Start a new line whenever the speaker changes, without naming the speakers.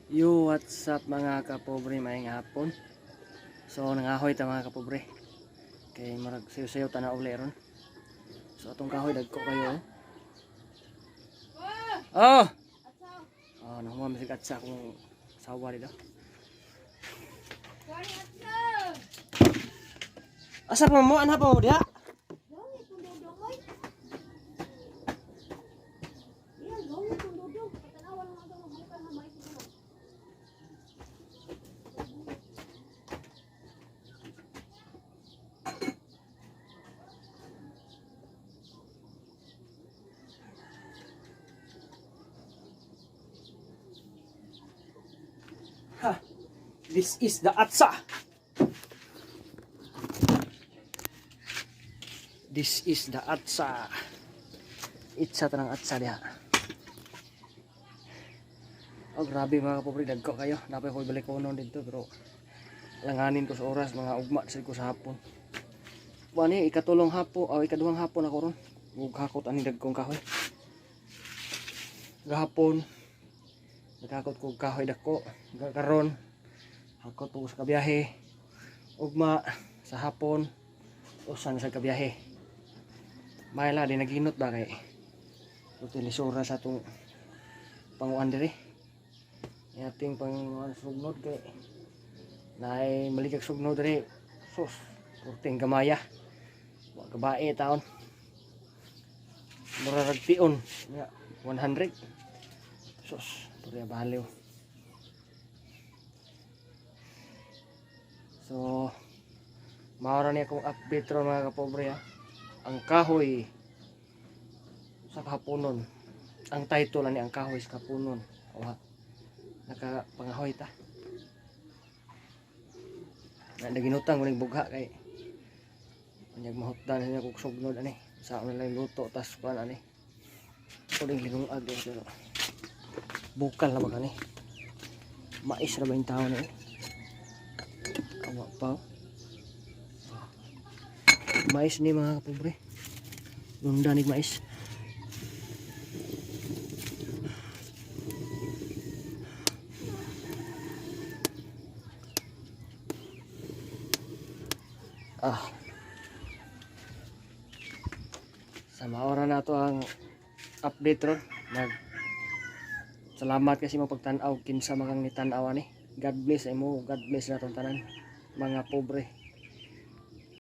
Yo, what's up, mga kapobre? Maayong hapon. So nangahoy ta, mga kapobre. Kay murag sayo-sayo ta na uli ron. So atong kahoy dagko kayo. Oh. Oh, nahuman mi sa akong sawa dito. Asa pa mo? Anha pa mo diha? Ha. This is the atsa. This is the atsa. Itsa tanang atsa diha. Oh, grabe, mga kapobre, dagko kayo. Napay ko balik ko noon dito, pero langanin ko sa oras, mga ugma sa ko sa hapon. Wani ikatulong hapo o ikaduhang hapon ako ron. Ug hakot ani dagkong kahoy. Gahapon naghakot ko kahoy dako. Karon hakot ko sa kabiyahe. Ugma sa hapon usan sa kabiyahe. May la di naginot ba kay utilisura sa atong panguan diri. Ating panguan sugnod kay naay maligag sugnod diri. Sus, purting gamaya. Wa kabae taon. Mura rag tion. Ya, 100. Sus, purya baliw. So, mao ra ni akong update ron, mga kapobre, ha. Ang kahoy sa kahaponon. Ang title ani, "Ang Kahoy sa Kahaponon." Oha. Nakapangahoy ta. Na naginutang ko ning bugha kay unyag mahutdan niya kog sugnod ani. Sa na lang luto tas kuan ani. Kuning linungag din pero bukal na ba kani? Mais ra ba yung tao na eh? Awa pa, oh. Mais ni, mga kapobre. Lunda ni mais. Ah. Sa maora na to ang update ron. Nag Salamat kasi mo pagtan-aw kinsa magang ni tan-aw ani. God bless imo, God bless na tong tanan, mga pobre.